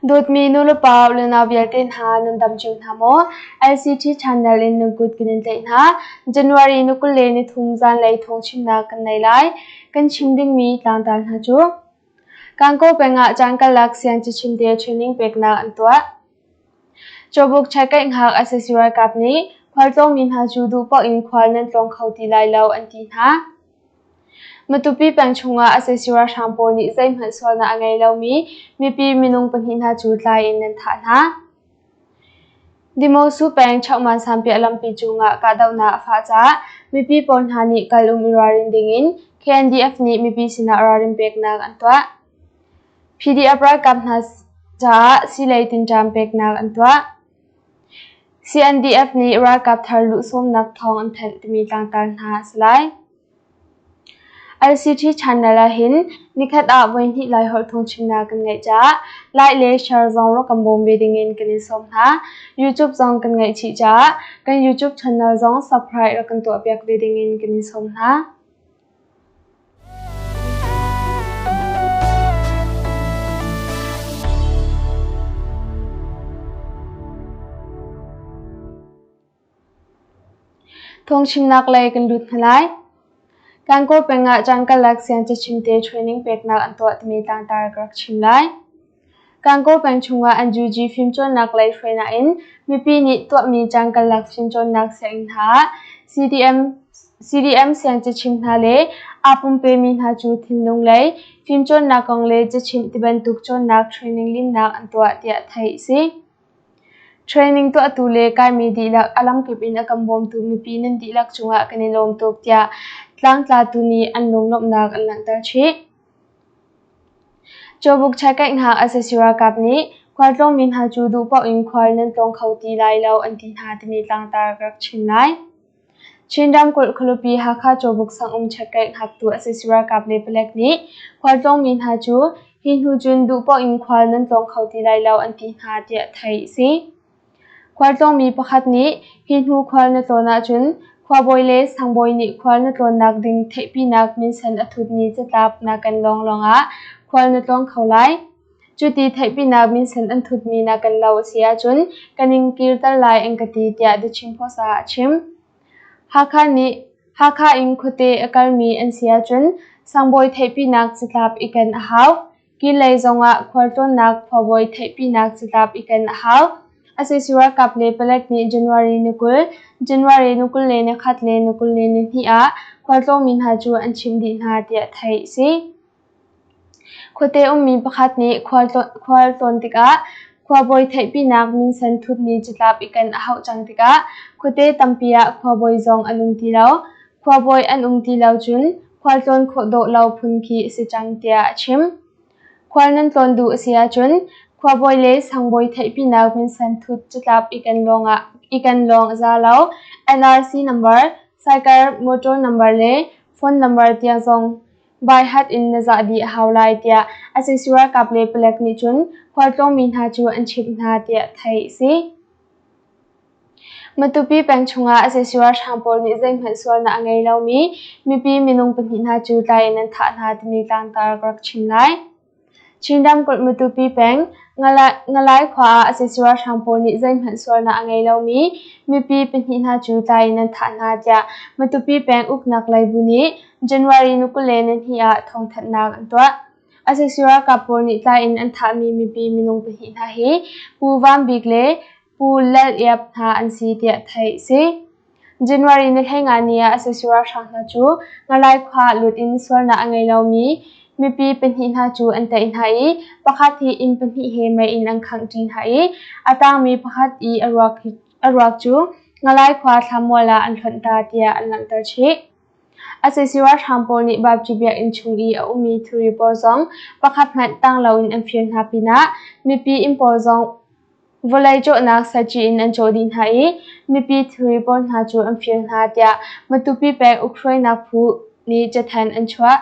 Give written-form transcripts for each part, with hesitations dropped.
Dawtmi nulepa le nau vialte hna nan dam cio hna maw? LCT channel in nan kut kan in tlaih hna. January ni 23 zanlei thawngchimnak kan nei lai. Kan chim dingmi tlangtar hna cu Kankaw peng ah caan karlak siang cachimte training peknak an tuah. Cawbuk Chaikaih hngak sac ralkap nih khualtlawngmi hna cu duh paoh in khual nan tlawng kho ti lai lo an ti hna. Matupi peng chungah sac ralhrang pawl nih zeihmanh sualnak a ngei lomi mipi minung pahnih hna cu tlai in an thah hna. Dimosu peng Chokman Sanpiah lampi cungah kahdohnak a fah caah mipi pawl hna nih kal um i ralrin dingin KNDF nih mipi sinah ralrin peknak an tuah. PDF ralkap hna caah siilei tinṭan peknak an tuah. CNDF nih ralkap thar luh sawmnak thawng an thanh timi tlangtar hna a si lai. LCT channel ah hin nikhat ah voihnih Laiholh phungchimnak kan ngeih caah like le share zong rak kan bawm ve dingin kan in sawm hna. YouTube zong kan ngeih chih caah kan YouTube channel zong subscribe rak kan tuahpiak ve dingin kan in sawm hna. Phungchimnak lei kan lut hna lai. Kankaw peng ah Cangkalak siangcachimte training peknak an tuah timi tlangtar ka rak chim lai. Kankaw peng chungah an UG fimcawnnak lei hruainak in mipi nih tuahmi Cangkalak fimcawnnak sianginn hna ah CDM, CDM siangcachim hna le aa pumpemi hna cu thinlung lei fimcawnnak kong le cachimh tibantuk cawnnak training limnak an tuah tiah theih a si. Training tuahtu le kaimi dihlak a lamkip in a kan bawmtu mipi nan dihlak cungah kan i lawm tuk tiah tlangtlatu nih an lunglawmhnak an langhter chih. Cawbuk Chaikaih hngak sac ralkap nih khualtlawngmi hna cu duh paoh in khual nan tlawng kho ti lai lo an ti hna timi tlangtar ka rak chim lai. Chin ramkulh khualipi Hakha Cawbuk sangum checkkaih hngaktu sac ralkap le palek nih khualtlawngmi hna cu hi hnu cun duh paoh in khual nan tlawng kho ti lai lo an ti hna tiah theih a si. Khualtlawngmi pakhat nih hi hnu khual na tlawn ahcun khuabawi le sangbawi nih khual na tlawnnak ding theihpinak minsen a thutmi catlap na ken lawnglawng ah khual na tlawng kho lai. Cuti theihpinak minsen an thutmi na ken lo a si ahcun kan in kirter lai an ka ti tiah The Chin Post ah a chim. Hakha nih Hakha in khuate a kalmi an si ahcun sangbawi theihpinak catlap i ken a hau. Killei zongah khualtlawnnak khuabawi theihpinak catlap i ken a hau. Sac ralkap le palek nih January ni 20, January ni 21 le ni 22 ah khualtlawngmi hna cu an chimh dih hna tiah theih a si. Khuate ummi pakhat nih khual tlawn tikah khuabawi theihpinak minsen thutmi catlap i ken a hauh cang tikah khuate tampi ah khuabawi zong an um ti lo. Khuabawi an um ti lo cun khualtlawn khawh dawh lo phun khi a si cang tiah a chim. Khual nan tlawn duh a si ahcun khuabawi le sangbawi theihpinak minsen thut catlap i ken lawng a za lo. NRC number, cycle motor number le phone number tiang zong Baihat in na zah dih a hau lai tiah sac ralkap le palek nih cun khualtlawngmi hna cu an chimh hna tiah theih a si. Matupi peng chungah sac ralhrang pawl nih zeihmanh sualnak a ngei lomi mipi minung pahnih hna cu tlai in an thah hna timi tlangtar ka rak chim lai. Chin ramkulh Matupi peng Ngalai khua ah sac ralhrang pawl nih zeihmanh sualnak a ngei lomi mipi pahnih hna cu tlai in an thah hna tiah Matupi peng uknak lei bu nih January ni 22 ah thawngthanhnak an tuah. Sac ralkap pawl nih tlai in an thahmi mipi minung pahnih hna hi Pu Van Bik le Pu Lal Iap hna an si tiah theih a si. January ni 15 ni ah sac ralhrang hna cu Ngalai khua lut in sualnak a ngei lomi mipi pahnih hna cu an tlaih hna i pakhat hi inn pahnih he mei in an khangh ṭi hna i a tangmi pakhat i a ruak cu Ngalai khua thlamual ah an hlonh ta tiah an langhter chih. Sac ralhrang pawl nih Baptist biakinn chung i a ummi thilri pawl zong pakhat hmanh tang loin an fir hna pinah mipi inn pawl zong Vawlei cawhnak saci in an cawh dih hna i mipi thilri pawl hna cu an fir hna tiah Matupi peng ukhruainak phu nih cathanh an chuah.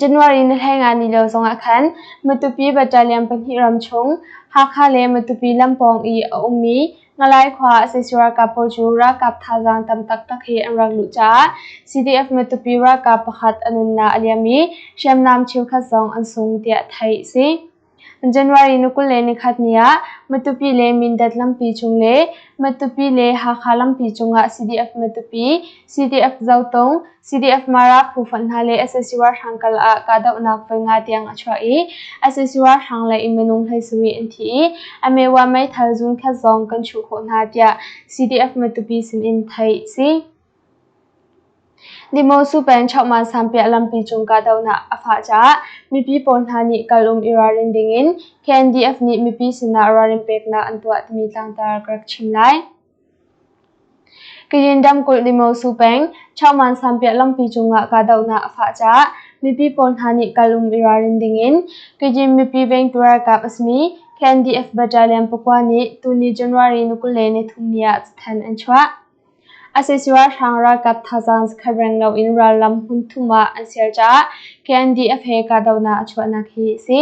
January ni 15 ni lio zongah khan Matupi Battalion pahnih ram chung Hakha le Matupi lam pawng i a ummi Ngalai khua sac ralkap pawl cu ralkap thazaang tam taktak he an rak luh caah CDF Matupi ralkap pakhat a nunnak a liam i hriamnam cheukhat zong an sung tiah theih a si. January ni 21 ni ah Matupi le Mindat lampi cung le Matupi le Hakha lampi cungah CDF Matupi, CDF Zotung, CDF Mara phu fonh hna le sac ralhrang kal ah kahdohnak voi nga tiang a chuah i sac ralhrang lei in minung 17 an thi i Amewa meithal zun khat zong kan chuh khawh hna tiah CDF Matupi sinin theih a si. Dimosu peng Chokman Sanpiah lampi cung kahdohnak a fah caah mipi pawl hna nih kal um i ralrin dingin KNDF nih mipi sinah ralrin peknak an tuah timi tlangtar ka rak chim lai. Kayin ramkulh Dimosu peng Chokman Sanpiah lampi cungah kahdohnak a fah caah mipi pawl hna nih kal um i ralrin dingin Kayin mipi vengtu ralkap a simi KNDF Battalion pakua nih tuni January ni 23 ni ah cathanh an chuah. Sac ralhrang ralkap thazaang zakhat reng loin rallam hmun thum ah an sial caah KNDF he kahdohnak a chuahnak hi a si.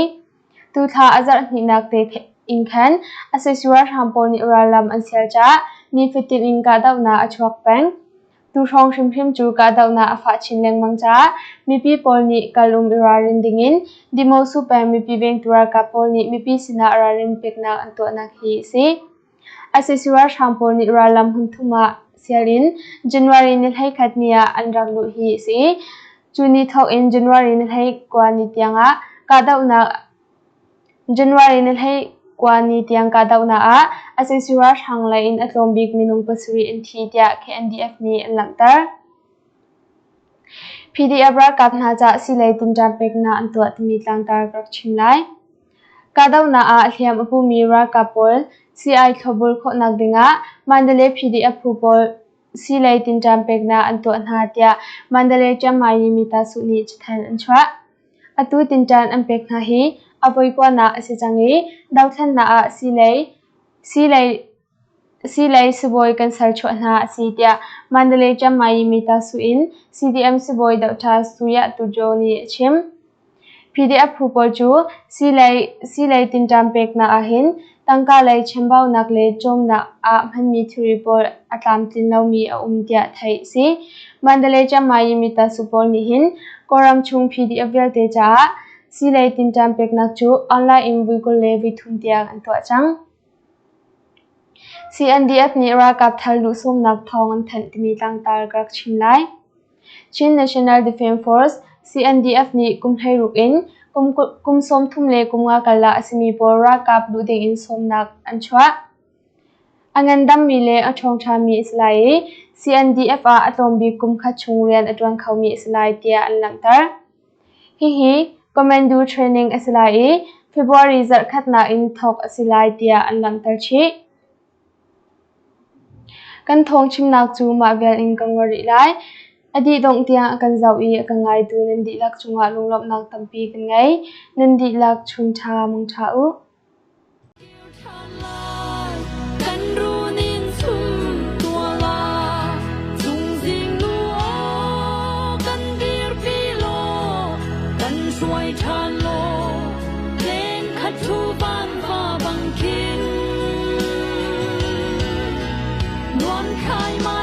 Tuthla a zarh hnihnak te in khan sac ralhrang pawl nih rallam an sial caah nifatin in kahdohnak a chuak peng. Tuhrawng hrimhrim cu kahdohnak a fah chin lengmang caah mipi pawl nih kal um i ralrin dingin Dimosu peng mipi vengtu ralkap pawl nih mipi sinah ralrin peknak an tuahnak hi a si. Sac ralhrang pawl nih rallam hmun thum ah sial in January ni 11 ni ah an rak luh hi a si. Cu ni thawk in January ni 19 ni tiangah kahdohnak January ni 19 ni tiang kahdohnak ah sac ralhrang lei in a tlawm bik minung pasarih an thi tiah KNDF nih an langhter. PDF ralkap hna caah silei tinṭan peknak an tuah timi tlangtar ka rak chim lai. Kahdohnak ah hliam a pumi ralkap pawl sii-ai thlopbul khawhnak dingah Mandalay PDF phu pawl siilei tinṭan peknak an tuah hna tiah Mandalay Chiangmai Mita-suh nih cathanh an chuah. Atu tinṭan an pek hna hi a voi kuanak a si cang i dothlennak ah siilei sibawi kan serchuah hna a si tiah Mandalay Chiangmai Mita-suh in CDM sibawi Dr. Suyah Tujo nih a chim. PDF phu pawl cu siilei tinṭan peknak ahhin tangka lei chambaunak le cawmnak ah hmanmi thilri pawl a tlamtlin lomi a um tiah theih a si. Mandalay Chiangmai mitasu pawl nih hin Kawlram chung PDF vialte caah siilei tinṭan peknak cu online in vui 20 le vui thum tiang an tuah cang. CNDF nih ralkap thar luh sawmnak thawng an thanh timi tlangtar ka rak chim lai. Chin National Defence Force (CNDF) nih kum 16 in kum 35 karlak a simi pawl ralkap luh dingin sawmnak an chuah. A ngandammi le a ṭhawngṭhami a si lai i CNDF ah a tlawm bik kum khat chung rian a ṭuan khomi a si lai tiah an langhter. Hihi Commando training a si lai i February zarhkhatnak in thawk a si lai tiah an langhter chih. Kan thawngchimnak cu mah vial in ka ngol rih lai. A dih dongh tiang a kan zoh i a kan ngaitu nan dihlak cungah lunglawmhnak tampi kan ngei. Nan dihlak chun ṭha mang ṭha u. Kan runin chum tuala zungzing nu aw kan dirpi law kan hruai ṭhan law leng khat thu van va bang khin. Nuam khai mai.